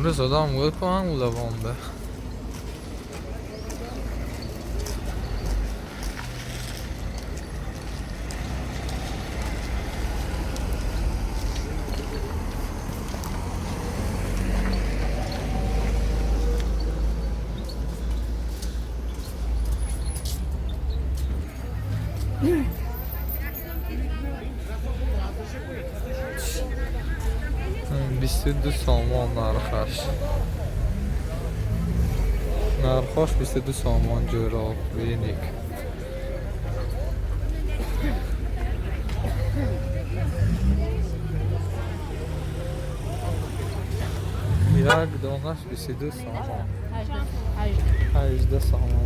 Имрӯз одам гӯй ку ангулавонда. 22 сомон нархаш. Нархош 22 сомон ҷӯроб веник. Як донаш 22 сомон. 18 сомон.